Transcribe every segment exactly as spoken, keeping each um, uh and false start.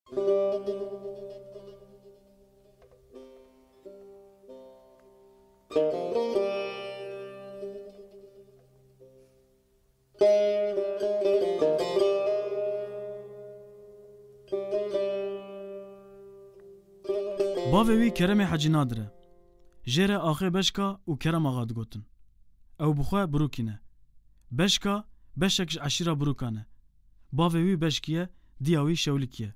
Bavê wî Keremê Hecî Nadir e. Jê re axê Beşka û Kerem Axa digotin. Ew bi xwe Birûkî ne. Beşka, beşek ji eşîra Birûkan e. Bavê wî Beşkî ye, diya wî Şewlikî ye.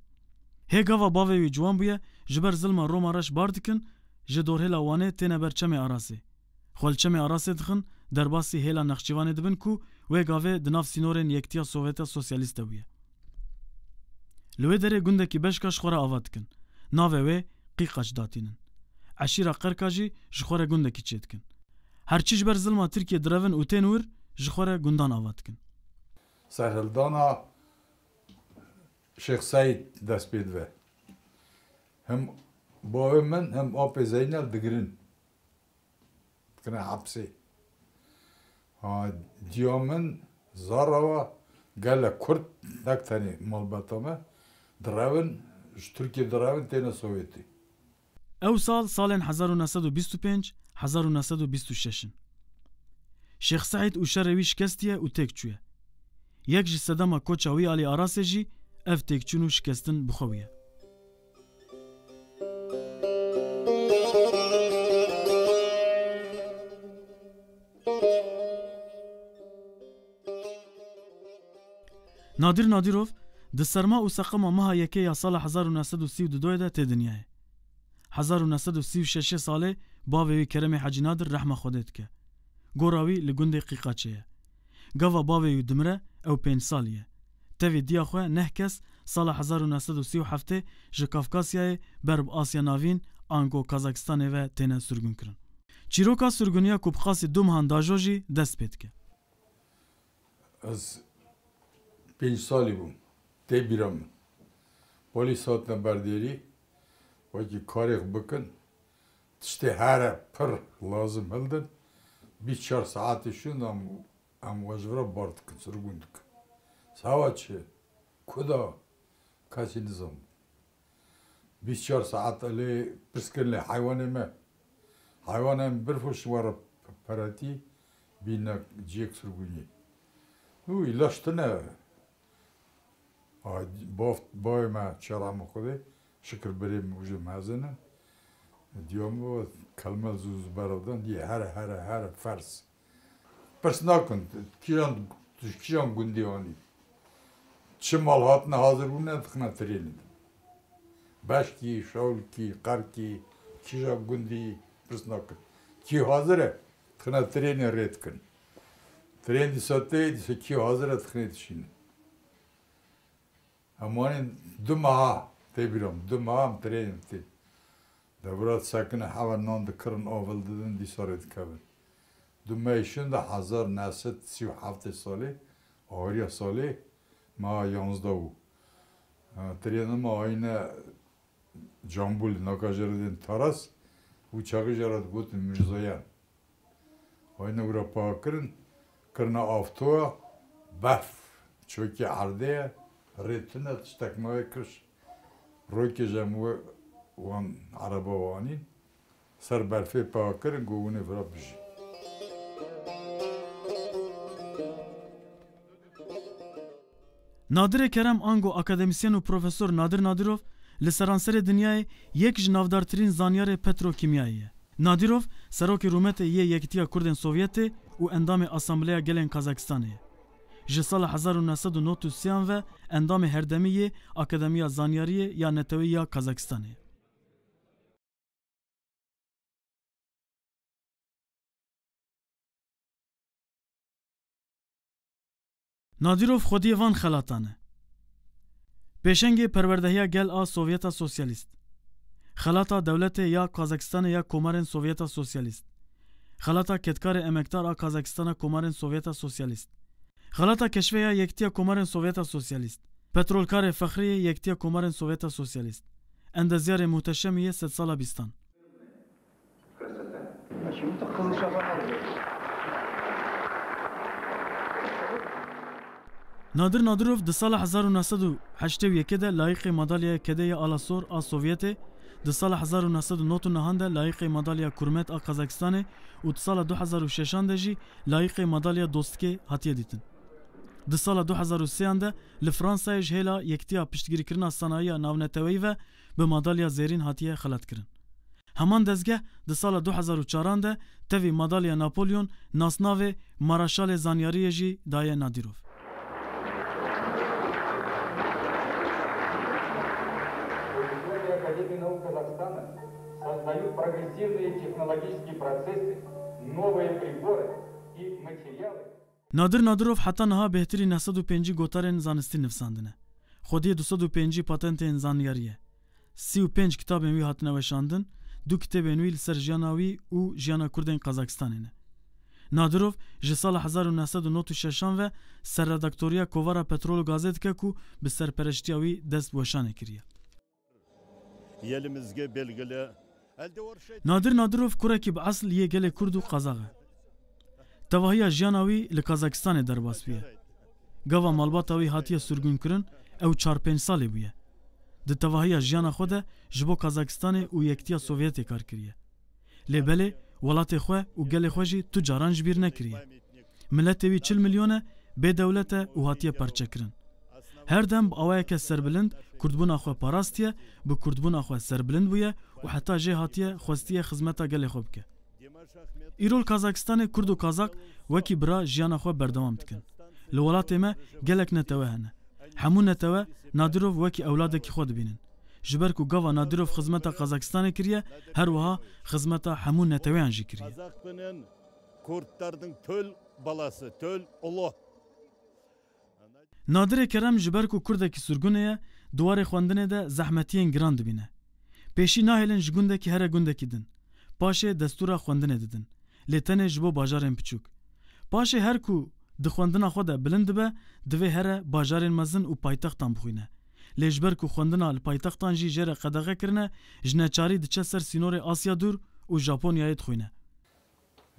Hê gava bavê wî ciwan bûye, ji ber zilma Roma reş bar dikin, ji dorhêla Wanê têne ber Çemê Arasê. Xwe li Çemê Arasê dixin, derbasî hêla Nexçîvanê dibin ku wê gavê di nav sînorên Yektiya Sovyeta Sosyalîst de bûye. Li wê derê gundekî Beşka ji xwe re ava dikin. Navê wê Qîqaç datînin. Eşîra Qerka jî ji xwe re gundekî çêdikin. Herçî ji ber zilma Tirkiyê direvin û tên wir, ji xwe re gundan ava dikin. Serhildana Şêx Seîd dest pê dibe. Hem bavê min hem apê Zeynel digirin. Dikine hepsê. Ha, diya min zara wa gelek Kurd, nek tenê malbeta me, direvin, ji Tirkiyê direvin têne Sovyetê. Ew sal, salên hezar û neh sed û bîst û pênc, hezar û neh sed û bîst û şeş in. Şêx Seîd û şerê wî şikestiye û têk çûye. Yek ji sedema koça wî alî Arasê jî ev têkçûn û şikestin bi xwe bûye. Nadir Nadirov di serma û seqema meha yekê ya sala hezar û neh sed û sî û du de tê dinyayê. Hezar û neh sed û sî û şeşê salê bavê wî Keremê Hecî Nadir rehma Xwedê dike. Gora wî li gundê Qîqaçê ye. Gava bavê wî dimire, ew pênc salî ye. Tevî diya xwe neh kes sala hezar û neh sed û sî û heftê ji Kafkasyayê ber bi Asya Navîn, ango Kazakistanê ve têne sirgûnkirin. Çîroka sirgûniya ku bi qasî du mehan dajo jî dest pê dike. Ez pênc salî bûm. Tê bîra min. Polîs hatine ber dêrî, wekî karêx bikin, tiştê here pir lazim hildin, bîst çar saetê şûn em, em we ji vira bar dikin, sirgûn dikin. Sawa çi? Ku da? Kesî nizam. Bîst çar saet elê pirs kirin lê heywanê me. Heywanê me birfo şi we re peretî bîne ciyek sirgûnî. Û îlaç tune. A, baf, bavê me çera me Xwedê, şikir birê min û ji mezin in. Diya min kelme zû zû berev dan, diyê here, here, here, fers. Pirs nakin, tu kîjan, tu ji kîjan gundî anî? Çi mal hatine hazir bûne, dixine trênê de. Beşkî, Şewlikî, Qerkî, kîja gundî, pirs nakin. Kî hazir e, dixine trênê rê dikin. Trên dîsa tê, dîsa kî hazir e, dixine dişîne. Em anîn du meha, tê bîra min, du meha em trênê tê. Devra disekine hewe nan dikirin, av hildidin, dîsa rê dikevin. Du mehê şûn de hezar neh sed sî û heftê salê, ahiriya salê, meha yanzdeh bû. E, trêna me ayîne Cambûlê, naka jê re dên Taras, û çaxê jê re digotin Mirzoyan. Hayne wira pa kirin, kirina avtoya, berf, çokî erdê ye, rê tune, tiştek nayê kiş. Rokê ji em we wan ereba wanîn, ser berfê pa kirin, got winê vira bijî. Nadirê Kerem ango akademisyen û profesor Nadir Nadirov li seranserê dinyayê yek ji navdartirîn zanyarê petrokîmyayê ye. Nadirov serokê rûmetê yê Yekîtiya Kurdên Sovyetê û endamê Asambleya Gelên Kazakistanê ye. Ji sala hezar û neh sed û nod û sê ve endamê herdemî yê Akademiya Zanyariyê ya Neteweyî ya Kazakistanê ye. Nadirov xwediyê van xelatan e. Pêşengê perwerdehiya gel a Sovyeta Sosyalîst. Xelata dewletê ya Kazakistanê ya Komarên Sovyeta Sosyalîst. Xelata kedkarê emekdar a Kazakistana Komarên Sovyeta Sosyalîst. Xelata keşvê ya Yekîtiya Komarên Sovyeta Sosyalîst. Petrolkarê fexrî yê Yekîtiya Komarên Sovyeta Sosyalîst. Endezyarê muhteşemî yê sedsala bîstan. Şimdi kızıl şafak alacak. Nadir Nadirov di sala hezar û neh sed û heştê û yekê de layîqê madalya Kedê ya Alasor a Sovyetê, di sala hezar û neh sed û nod û nehan de layîqê madalya Kurmet a Qazakistanê û di sala du hezar û şeşan de jî layîqê madalya Dostikê hatiye dîtin. Di sala du hezar û sêyan de li Fransayê ji hêla Yekitiya Piştgirîkirina Sanayiya Navneteweyî ve bi madalya zêrîn hatiye xelatkirin. Heman dezgeh di sala du hezar û çaran de tevî madalya Napolyon nasnavê Maraşalê Zanyariyê jî daye Nadirov. Академии наук Казахстана создают прогрессивные технологические процессы, новые приборы и материалы. Nadir Nadirov heta niha bêhtirî neh sed û pêncî gotarên zanistî nivsandine. Xwediyê du sed û pêncî patenteyên zanyariyê. Sî û pênc kitabên wî hatine weşandin, du kitêbên wî li ser jiyana wî û jiyana Kurdên Qazakistanê ne. Nadirov ji sala hezar û neh sed û nod û şeşan ve serredaktoriya Kovara Petrol û Gazê dike ku bi serpereştiya wî dest bi weşanê kiriye. Yelimizge belgili. Elde orşe Nadir Nadirov kurekî bi esl yê gelê Kurd û Qazax e. Tevahiya jiyana wî li Kazakistanê derbas bûye. Gava malbata wî hatiye sirgûnkirin, ew çar pênc salê bûye. Di tevahiya jiyana xwe de ji bo Kazakistanê û Yekitiya Sovyetê kar kiriye. Lê belê welatê xwe û gelê xwe jî tu caran ji bîr nekiriye. Miletê wî çil milyon e, bê dewlet e û hatiye parçekirin. Her dem bi awayeke serbilind kurdbûna xwe parastiye, bi kurdbûna xwe serbilind bûye û heta jê hatiye xwestiye xizmeta gelê xwe bike. Îro li Kazakistanê Kurd û Kazak wekî bira jiyana xwe berdewam dikin. Li welatê me gelek netewe hene. Hemû netewe Nadirov wekî ewladekî xwe dibînin. Ji ber ku gava Nadirov xizmeta Kazakistanê kiriye, her wiha xizmeta hemû neteweyan jî kiriye. Kazak binin, Kurd derdin töl balası, töl ulu. Nadirê Kerem ji ber ku kurdekî sirgûnê ye, di warê xwendinê de zehmetiyên giran dibîne. Pêşî nahêlin ji gundekî here gundekî din. Paşê destûra xwendinê didin. Lê tenê ji bo bajarên biçûk. Paşê her ku di xwendina xwe de bilind dibe, divê here bajarên mezin û paytextan bixwîne. Lê ji ber ku xwendina li paytextan jî jê re qedexe kirine, ji neçarî diçe ser sînorê Asya Dûr û Japonyayê dixwîne.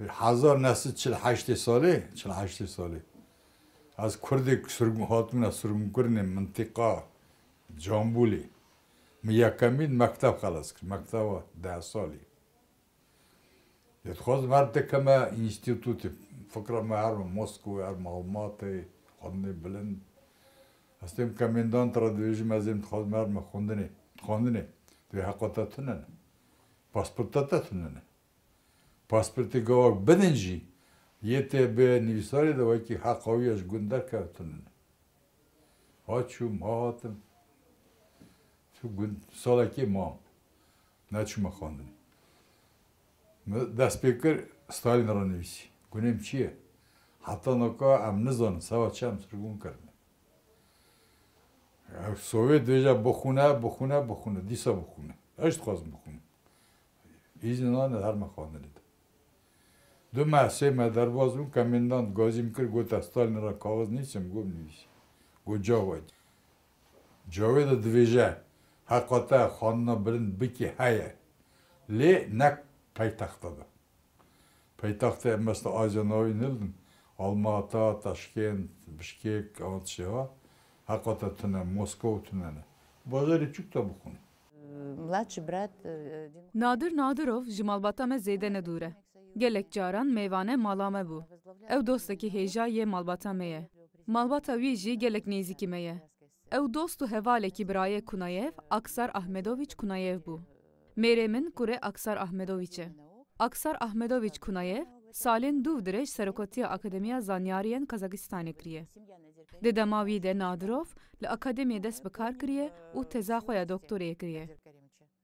Hezar neh sed çil heştê salê, çil heştê salê. Ez Kurdek sirgûn, hatibûna sirgûnkirinê mintiqa Cambûlê. Min yekemîn mekteb xelas kir, mekteba deh salî. Lê dixwazim her dikeme înstîtûtê. Fikra me her me Moskowê, her me Almatê, xwendinê bilind. Ez têm kemêndan te re dibêjim, ez êm dixwazim her me xwendinê, xwendinê. Divê heqa te tune ne. Pasporta te tune ne. Pasportê gavak bidin jî, yê tê bê nivîsarê de wekî heqa wî ya ji gund derkeve tune ne. Ha çûm, ha hatim. Tu gund salekê mam. Neçûme xwendinê. Min dest pê kir, Stalin re nivîsî. Gunêm çi ye? Heta naka em nizanin, seba çi em sirgûn kirine. Ev Sovyet dibêje bixûne, bixûne, bixûne, dîsa bixûne. Ez jî dixwazim bixûnim. Îzin nane her me xwendinê de. Du meh, sê meh derbas bûm, kemêndan gazî min kir, got, "Ez Stalin re kaxiz nivîsim?" Got, "Nivîsî." Got, "Cawê." Cawê de dibêje, "Heqa te xwendina bilind bikî heye. Lê ne paytexta de." Paytextê em mesta Azya Navîn hildin. Almata, Taşkent, Bişkek, ewan tiştê ha. Heqa te tune, Moskov tune ne. Bajarê çûk te bixwîne. Младший брат, э, Nadir Nadirov ji malbata me zêde ne dûr e. Gelek caran mêvane mala me bû. Ew dostekî hêja yê malbata me ye. Malbata wî jî gelek nêzîkî me ye. Ew dost û hevalekî birayê Kunayev, Aksar Ahmedoviç Kunayev bû. Mêrê min kurê Aksar Ahmedoviç e. Aksar Ahmedoviç Kunayev salên dû dirêj serokotiya Akademiya Zanyariyên Kazakistanê kiriye. Di dema wî de Nadirov li akademiyê dest bi kar kiriye û teza xwe ya doktoriyê kiriye.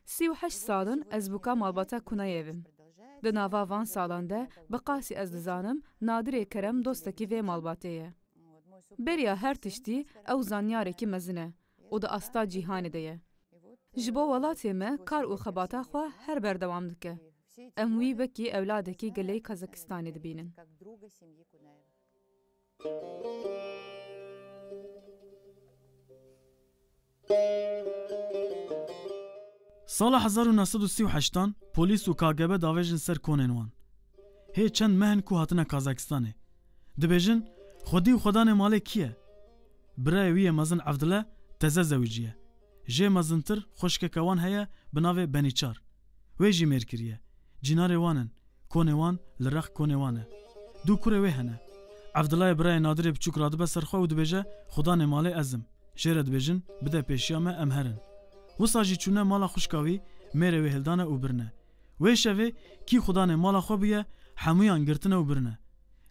Sî û heşt sal in ez bûka malbata Kunayev im. Di nava van salan de bi qasî ez dizanim Nadirê Kerem dostekî vê malbatê ye. Beriya her tiştî ew zanyarekî mezin e û di asta cîhanê de ye. Ji bo welatê me kar û xebata xwe her berdewam dike. Em wî wekî ewladekî gelê Kazakistanê dibînin. Sala hezar û neh sed û sî û heştan polîs û K G B davêjin ser konên wan. Hê çend meh in ku hatine Kazakistanê. Dibêjin, "Xwedî û xwedanê malê kî ye?" Birayê wî yê mezin Evdile teze zewiciye. Jê mezintir xwişkeke wan heye bi navê Benîçar. Wê jî mêr kiriye. Cînarê wan in. Konê wan li rex konê wan e. Du kurê wê hene. Evdilayê birayê Nadirê biçûk radibe ser xwe û dibêje, Xudanê malê ez im. Jê re dibêjin, bide pêşiya me, em herin. Wisa jî çûne mala xwişka wî, mêrê wê hildane û birine. Wê şevê kî xudanê mala xwe bûye, hemûyan girtine û birine.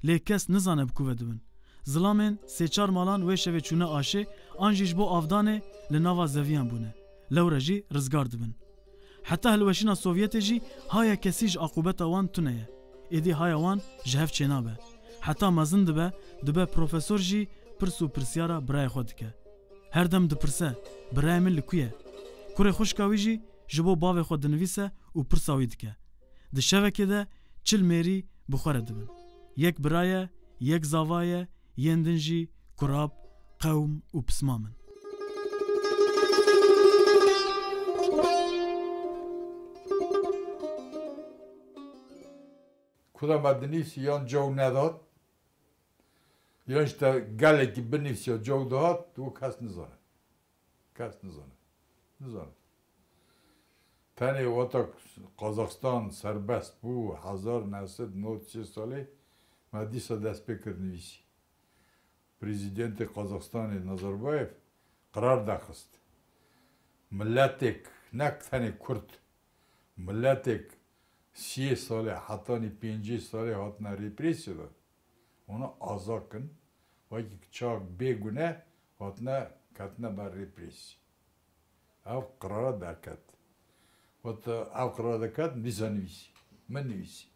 Lê kes nizane bi ku ve dibin. Zilamên sê çar malan wê şevê çûne aşê, an jî ji bo avdanê li nava zeviyan bûne. Lewre jî rizgar dibin. Heta hilweşîna Sovyetê jî haya kesî ji aqûbeta wan tune ye. Êdî haya wan ji hev çênabe. Heta mezin dibe, dibe profesor jî pirs û pirsyara birayê xwe dike. Her dem dipirse, Birayê min li ku ye? Kurê xwişka wî jî ji bo bavê xwe dinivîse û pirsa wî dike. Di şevekê de çil mêrî bi xwe re dibin. Yek bira ye, yek zava ye, yên din jî kurab, qewm û pismam in. Ku de me dinivîsî yan caw nedat, yan jî te gelekî binivîsî ya caw dihat, û kes nizane. Kes nizane. Nizane. Tenê wata Qazaxstan serbest bû, hezar neh sed nod sê salê, me dîsa dest pê kir nivîsî. Prezîdentê Qazaxstanê Nazarbayev qerar daxist. Miletêk, ne tenê Kurd, miletêk siyê salê hetanî pêncî salê hatine reprêsiyê de, wana azad kin, wekî çak bê gune hatine, ketine ber reprêsiyê. Ev qerara derket. Got, ev qerara derket, dîsa nivîsî. Min nivîsî.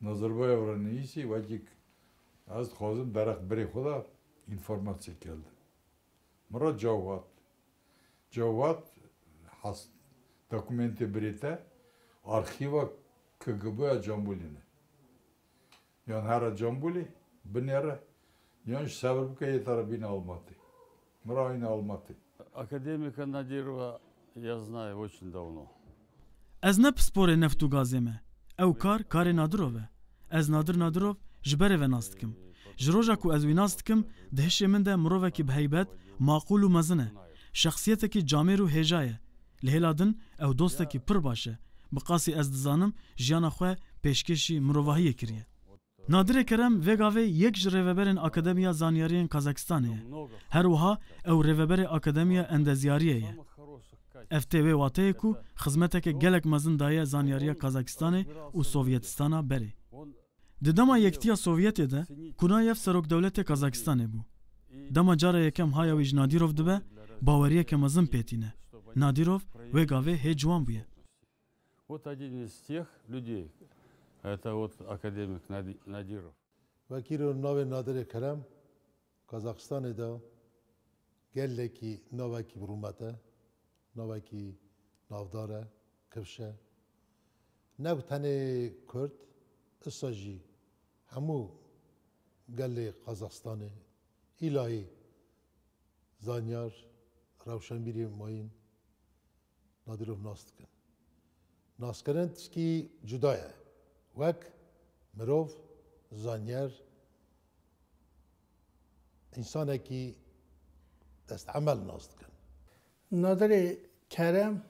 Nazarbayev re nivîsî, wekî ez dixwazim derek birê xwe de înformasyek geldim. Min re cewab hat. Cewab hat, has dokumentê birê te arxîva K G B ya Cambulî ne. Yan here Cambulî, binêre, yan jî sebir bike yê te re bîne Almatê. Min re ayne Almatê. Академика Надирова я знаю очень давно. Ez ne pisporê neft û gazê me. Ew kar karê Nadirov e. Ez Nadir Nadirov ji berê ve nas dikim. Ji roja ku ez wî nas dikim, di hişê min de mirovekî bi heybet, maqûl û mezin e. Şexsiyetekî camêr û hêja ye. Li hêla din ew dostekî pir baş e. Bi qasî ez dizanim jiyana xwe pêşkêşî mirovahiyê kiriye. Nadirê Kerem vê gavê yek ji rêveberên Akademiya Zanyariyên Kazakistanê ye. Her wiha ew rêveberê Akademiya Endezyariyê ye. Ev tê wê wateyê ku xizmeteke gelek mezin daye zanyariya Kazakistanê û Sovyetistana berê. Di dema Yekitiya Sovyetê de Kunayev serokdewletê Kazakistanê bû. Dema cara yekem haya wî ji Nadirov dibe, baweriyeke mezin pê tîne. Nadirov wê gavê hê ciwan bûye. Вот один из тех людей, это вот академик Нади- Надиров. Wekî ro navê Nadirê Kerem, Kazaxistanê de gelekî navekî bi rûmet e, navekî navdar e, kifş e. Ne bi tenê Kurd, isa jî hemû gelê Qazaxistanê, îlahî zanyar, rewşenbîrê mayîn, Nadirov nas dikin. Naskirin tişkî cuda ye. Wek mirov, zanyer, însanekî destemel nas dikin. Nadirê Kerem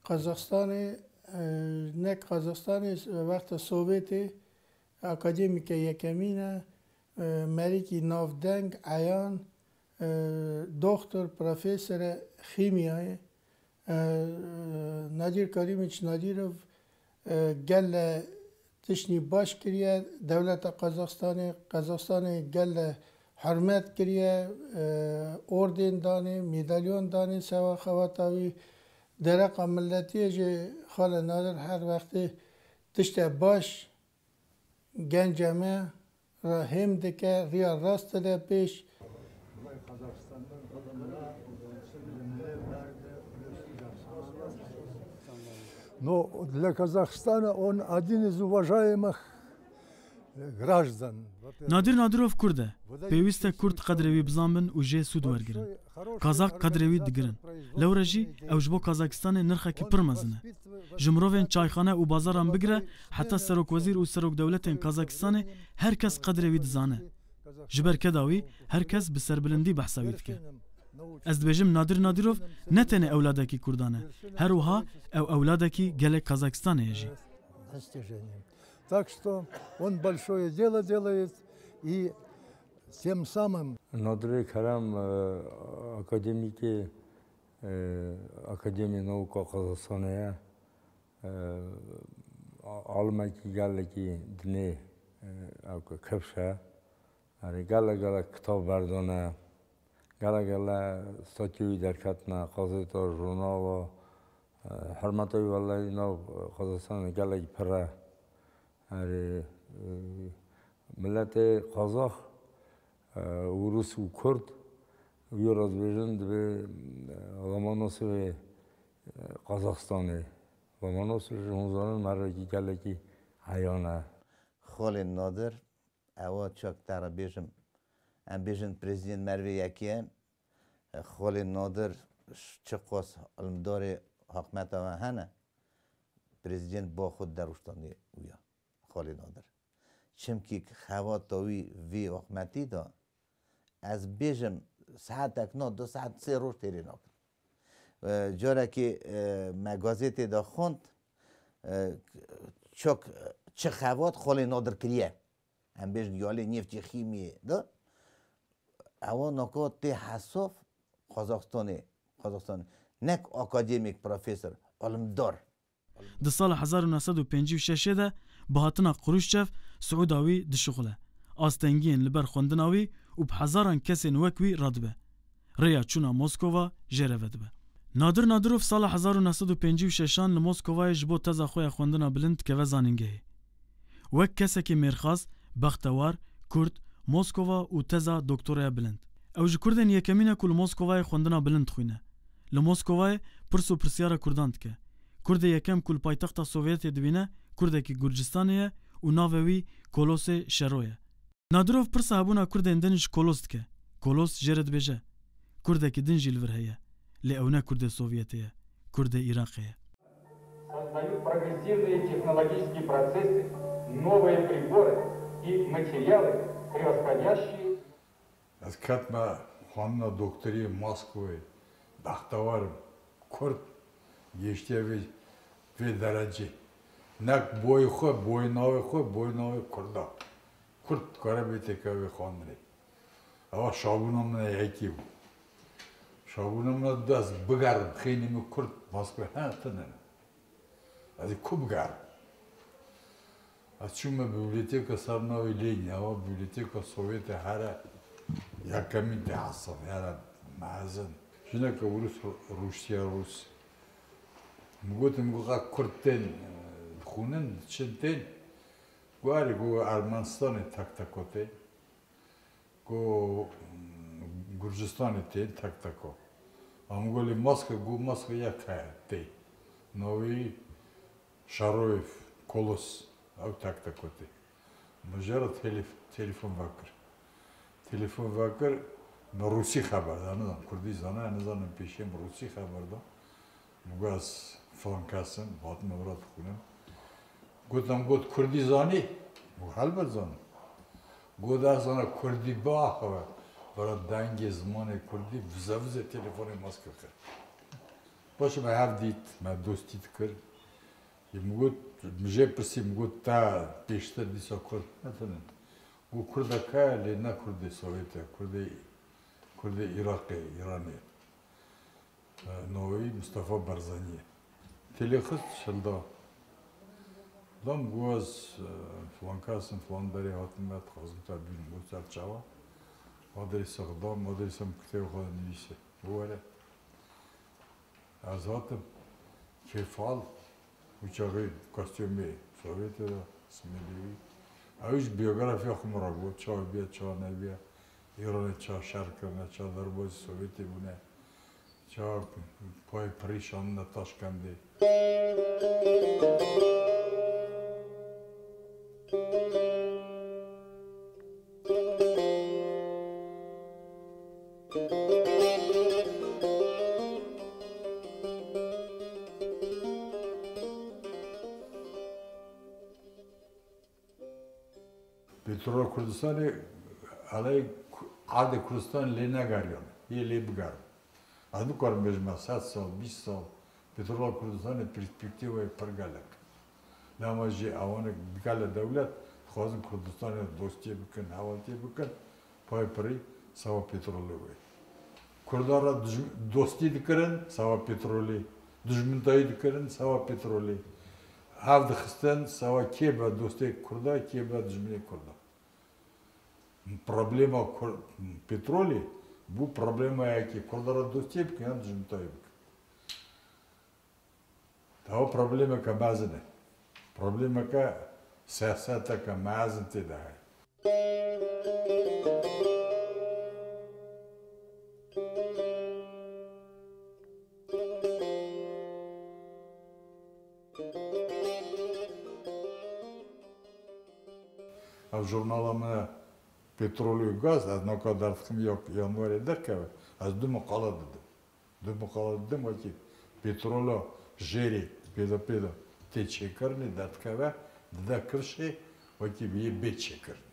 Qazaxstanê, e, ne Qazaxstanê, wexta Sovyetê akademîke yekemîn e, e, merîkî navdeng, eyan, e, doxtor, profesor e xîmyayê. E, Nadir Karîmiç Nadirov, e, gele tiştî baş kiriye dewleta Qazaxstanê. Qazaxstanê gele hurmet kiriye, e, ordên danê, medalyon danê sewa xewata wî. Dereqa miletiyê jî Xalê Nadir her wextê tişte baş genca me re hêm dike, riya rast dide pêş. No, для Казахстана он один из уважаемых граждан. Nadir Nadirov Kurd e. Pêwîst e Kurd qedrê wî bizanbin û jê sûd wergirin. Kazak qedrê wî digirin. Lewre jî ew ji bo Kazakistanê nirxekî pir mezin e. Ji mirovên çayxane û bazaran bigire heta serokwezîr û serokdewletên Kazakistanê her kes qedrê wî dizane. Ji ber keda wî her kes bi serbilindî behsa wî dike. Ez dibêjim Nadir Nadirov ne tenê ewladekî Kurdan e, her wiha ew ewladekî gelê Kazakistanê ye jî. Достижением. Так что он большое дело делает и тем самым Nadirê Kerem, e, akademîkê, e, Akademiyê Nawika Qazaxistanê ye. E, a-, alimekî gelekî dinê, e, ew ke kifş e. Erê, gelek gelek kitab berdane. Gelek gelek statî wî derketine, qazeta, jurnala. E, hurmeta wî welehî nav Qazaxistanê gelekî pir e. Erê, e, miletê Qazax, e, Ûrûs û Kurd, wî re dibêjin, dibê, e, Lomonosovê, e, Qazaxistanê. Lomonosov ji hûn zanin merivekî gelekî heyan e. Xalê Nadir, ewa çak te re bêjim, em bêjin prezident merivê yekê ye. Xalê Nadir ş-, çiqas ilmdarê haqmeta me hene, prezident ba xwe derûştandê wî ya, Xalê Nadir. Çimkî xebata wî vê haqmetî de, ez bêjim, saetek na, du saet, sê roj têrê nakin. E, carekê, e, me gazetê de xwend, e, çok, e, çi xebat Xalê Nadir kiriye. Em bêjin yalê nêftî xîmiyê de. Ewa naka tê hesaf Qazaxistanê, Qazaxistanê. Nek akademik, profesor, ilimdar. Di sala hezar û neh sed û pêncî û şeş de bi hatina Xruşçev siûda wî dişuxile. Astengiyên li ber xwendina wî û bi hezaran kesên wek wî radibe. Rêya çûna Moskova jê re vedibe. Nadir Nadirov sala hezar û neh sed û pêncî û şeş an li Moskovayê ji bo teza xwe ya xwendina bilind dikeve zanîngehê. Wek kesekî mêrxas, bextewar, Kurd, Moskova û teza doktoraya bilind. Ew ji Kurdên yekemîn e ku li Moskovayê xwendina bilind dixwîne. Li Moskovayê pirs û pirsyara Kurdan dike. Kurdê yekem ku li paytexta Sovyetê dibîne, Kurdekî Gurcistanê ye û navê wî Kolosê Şero ye. Nadirov pirsa hebûna Kurdên din ji Kolos dike. Kolos jê re dibêje, Kurdekî din jî li vir heye. Lê ew ne Kurdê Sovyetê ye. Kurdê Iraqê ye. Создают прогрессивные технологические процессы, новые приборы и материалы, превосходящие Ez ketime xanina doktoriyê Moskowê, bextewar im. Kurd gêştiye vê, vê derecê. Nek boyê xwe, boyê navê xwe, boyê navê Kurda. Kurd dikare bê têkevê xwendinê. Ewa şabûna min e yekî bû. Şabûna min e dest bigerim, xênî min Kurd Moskowê hene tune ne. Ez ê ku bigerim? Ez çûme bibliyoteka ser navê Lênîn, ewa bibliyoteka Sovyetê here yekemîn tê hesabê, here mezin. Jineke Rûs rûştiye Rûs. Min gotin, min got, qe Kurd tên, e, dixwînin, diçin tên? Got, erê, got, Ermenistanê tek teko tên. Got, Gurcistanê tên tek teko. A min got, lê Moskva, got, Moskva yek heye tê. Navê wî Şaroyê Kolos, ew tek teko tê. Min jê re telef-, telefon vekir. Telefon vekir, min rûsî xeber da, nizam kurdî zana, nizanim pêşiyê min rûsî xeber da. Min got, ez filan kes im, hatime vira dixwînim. Gotim, got, kurdî zanî? Got, helbet zanim. Got, ez zana kurdî biaxive. Vira dengê zimanê kurdî vize vize telefonê Moskva kir. Paşê me hev dît, me dostî dikir. Yê min got, min jê pirsî, min got, te pêştir dîsa kurd netinin? Got, kurdek heye, lê ne kurdê Sovyetê, kurdê, kurdê Iraqê, Îranê. E, navê wî Mustafa Barzanî ye. Têlê xist, hilda. Da min got, ez, e, filan kes im, filan derê hatim, me dixwazim te bibînim. Got, ser çawa? Adrêsa xwe da min, adrêsa min kitêba xwe de nivîse. Got, were. Ez hatim kêfal û çaxê kostûmê Sovyetê de simêlê wî. Ew jî biyografiya xwe min re got, çawa bîye, çawa nebîye, Îranê ça şer kirine, ça derbasî Sovyetê bûne, ça payê pirî şandine Taşkendê. Petrola Kurdistanê Alay Ku-, erdê Kurdistanê lê negeriyan, yê lê bigerin. Ez nikarim bêjim me sed sal, bîst sal, petrola Kurdistanê perspektîvayê pir gelek. Lema jî ewanek digele dewlet, dixwazin Kurdistanê dostiyê bikin, hevaltiyê bikin, pay pirî sewa petrolê wê. Kurda re duj-, dostî dikirin, sewa petrolê, dijmintayî dikirin, sewa petrolê. Hev dixistin, sewa kê be dostê Kurda, kê be dijminê Kurda. Problema Kur-, petrolê bû problemayekî Kurda re dostiyê bikin yan dijmintayî bikin. Ew problemeke mezin e. Problemeke siyaseteke mezin tê de heye. Ev jurnala min e, Petrol û Gaz, ez naka derdikim ya yanwarê derkeve, ez du miqale didim. Du miqale didim, wekî petrola jêrê pêda pêda tê çêkirinê derdikeve, dide kifşê, wekî bê yê bê çêkirinê.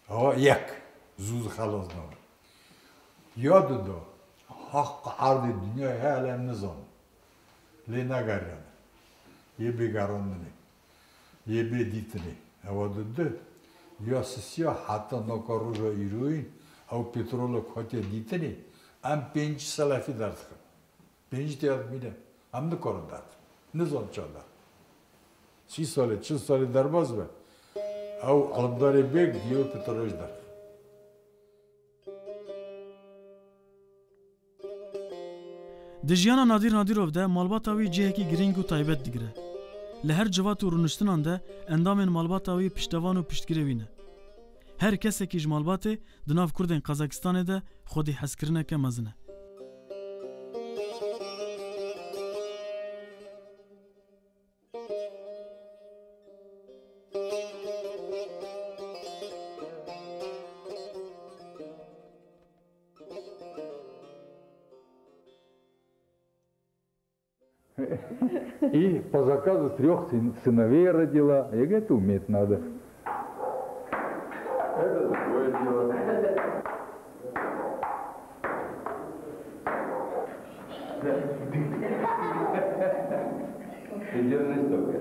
Awa yek, zû zî xelas nabe. Ya duda, haq erdê dinyayê heye, em nizanin. Lê negeriyane. Yê bê gerandinê. Yê bê dîtinê. Ewa dudu. Ya sisiya heta naka roja îroyîn, ew petrolek hatiye dîtinê, em pêncî selefî derdixin. Pêncî tê ya dimîne. Em nikarin derdixin. Nizan ça der. Sî salê, çil salê derbas be. Ew elimdarê bêg diyo petrolê ji der. Di jiyana Nadîr Nadîrov de malbata wî cihekî girîng û taybet digire. Li her civat û rûniştinan de endamên malbata wî piştevan û piştgirê wî ne. Her kesekî ji malbatê di nav Kurdên Qazakistanê de xwedî hezkirineke mezin e. И по заказу трёх сын-, сыновей родила. Я говорю, умеет надо. Это другое дело. Ты дернись только.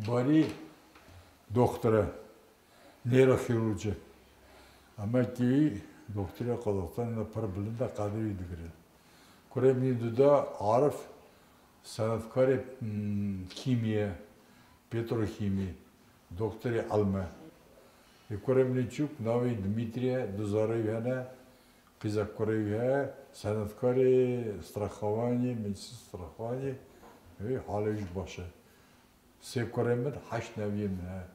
Барî doktor e, neyroxîrurg e. Ama kî doktorê Qazaxistanê de pir bilind e, qedirî digirin. Kurê min duda Arif, senetkarê, hmm, kîmî ye, petrokîmî, doktorê ilm e. Ê kurê min çûk, navê Dimîtrî ye, du zarê wî hene, qîza kurê wî heye, senetkarê Straxawanê, Meclîs Straxawanê, wê halê wî jî baş e. Sê kurê min, heşt neviyê min heye.